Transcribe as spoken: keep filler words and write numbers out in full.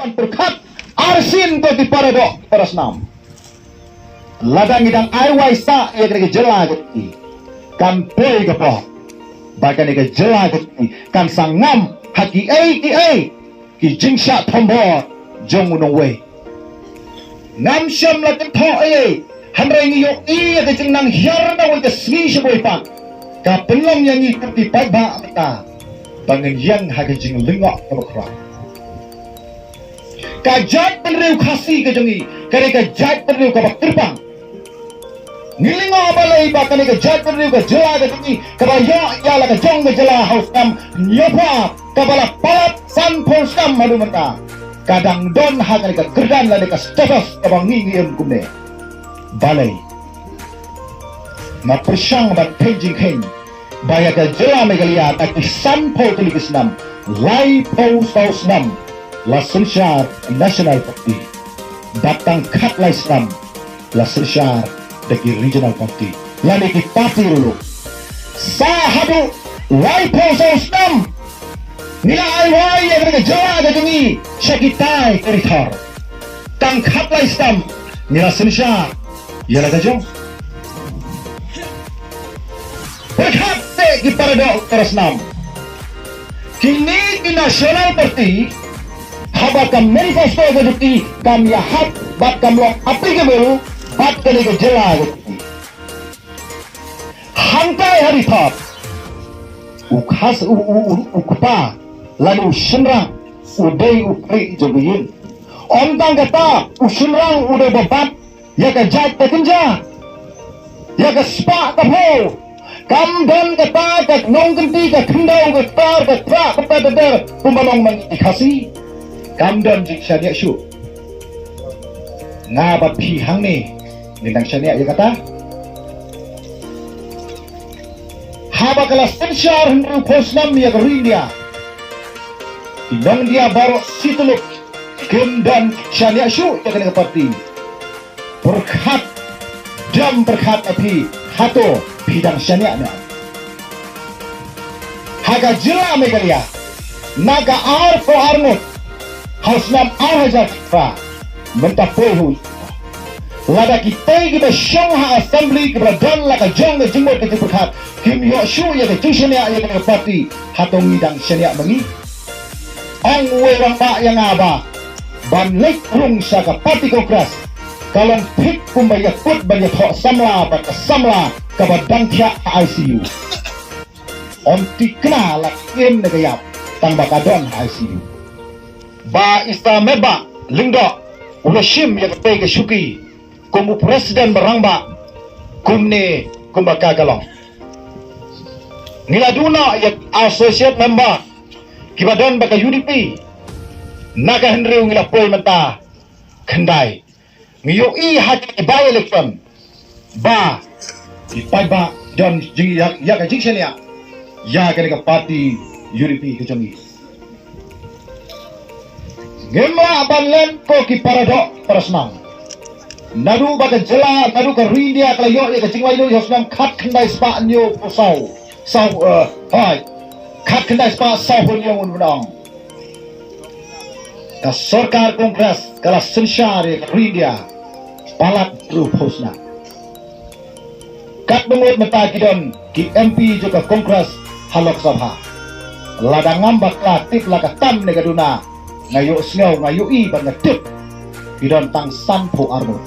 Pyrkhat arsien ko ki para doh para snam. Lada ngi dang ai wai sah ïa kane ka jylla ka jong ngi, kan poi ka por ba kane ka jylla ka jong ngi kan sa ngam ha kiei kiei ki jingshah thombor jong u nongwei. Ngam shym la kynthoh ei ei, hynrei ngi ïohi ïa ka jingnang hiar na wei ka sngi sha wei pat ka pynlong ïa ngi kum ki paidbah mynta ba ngin ïeng ha ka jinglyngngoh kaba khraw. Ka jaitbynriew Khasi ka jong ngi ka dei ka jaitbynriew kaba kyrpang. Ngi lyngngoh balei ba kane ka jaitbynriew ka jylla ka jong ngi kaba ïoh ïa la ka jong ka jylla ha u snem hynñiewphew kaba la palat sanphew snem haduh mynta ka dang don ha kane ka kyrdan lane ka status kaba ngi ngi im kumne. Balei? Nga pyrshang ban kheiñ jingkheiñ ba ïa ka jylla Meghalaya na ki sanphew tylli ki snem, laiphew saw snem la synshar National Party, bad tang khatlai snem la synshar da ki regional party lane ki party ruh. Sa haduh laiphew saw snem ngi la ai wai ïa ka jylla ka jong ngi sha kitai ki ri thor. Tang khatlai snem ngi la synshar ïa la ka jong. Pyrkhat te ki para doh para snam. Kine ki National Party haba ka manifesto ka jong ki kam ïahap bad kam long applicable bad kane ka jylla ka jong ki. Hangtai ha ri thor u khas u u u u kpa lane u shynrang u dei u pyrshah jong ka ïing. Ym tang kata, u shynrang u dei ba bat ïa ka jait ka kynja, ïa ka spah ka phew. Kam don kata ka nongkynti ka khyndew ka ktar ka trah ka pet ka der kumba long ma ngi ki Khasi. Kam don jingshaniah shuh. Nga bad phi hangne ngin dang shaniah ïa kata. Haba ka la synshar hynriewphew snem ïa ka ri India, ki nong India baroh shityllup kim don shaniah shuh ïa kane ka party. Pyrkhat, dang pyrkhat ïa phi, hato phi dang shaniah ne em? Ha ka jylla Meghalaya na ka arphew arngut ha u snem ar hajar phra mynta poi hu. Lada kitei kiba shong ha assembly kiba la don la ka jong ka jingmut ka jingpyrkhat kim ïoh shuh ïa ka jingshaniah ïa ka party, hato ngi dang shaniah ma ngi? Ong uwei u rangbah ïa nga ba ban leit rung sha ka party Congress ka long thik kumba ïakut ban ïathoh samla bad ka samla kaba dang thiah ha I C U. Ym thikna la im ne ka ïap tang ba ka don ha I C U. Bah Issar Myrboh Lyngdoh u la shim ïa katei ka shuki kum u president ba rangbah kumne kumba ka ka long. Ngi la duh noh ïa associate member kiba don ba ka U D P. Na ka hynriew ngi la poi mynta khyndai. Ngi ïohi ha ki by election ba ki paidbah don jing ïa, ïa ka jingshaniah ïa kane ka party U D P ka jong ngi. Ngim lah ban len ko ki para doh para snam. Naduh ba ka jylla, naduh ka ri India ka la ïoh ïa ka jinglaitluid ha u snem khatkhyndai spah hynñiewphew saw, saw, eh, hai, khatkhyndai spah sawphew hynñiew ngun ba ong. Ka sorkar Congress ka la synshar ïa ka ri India palat hynriewphew snem. Katba mut mynta ki don ki M P jong ka Congress ha Lok Sabha. Lada ngam bakla tip la ka tam ne ka duna, nga ïohsngew, nga ïohi bad nga tip ki don tang sanphew arngut.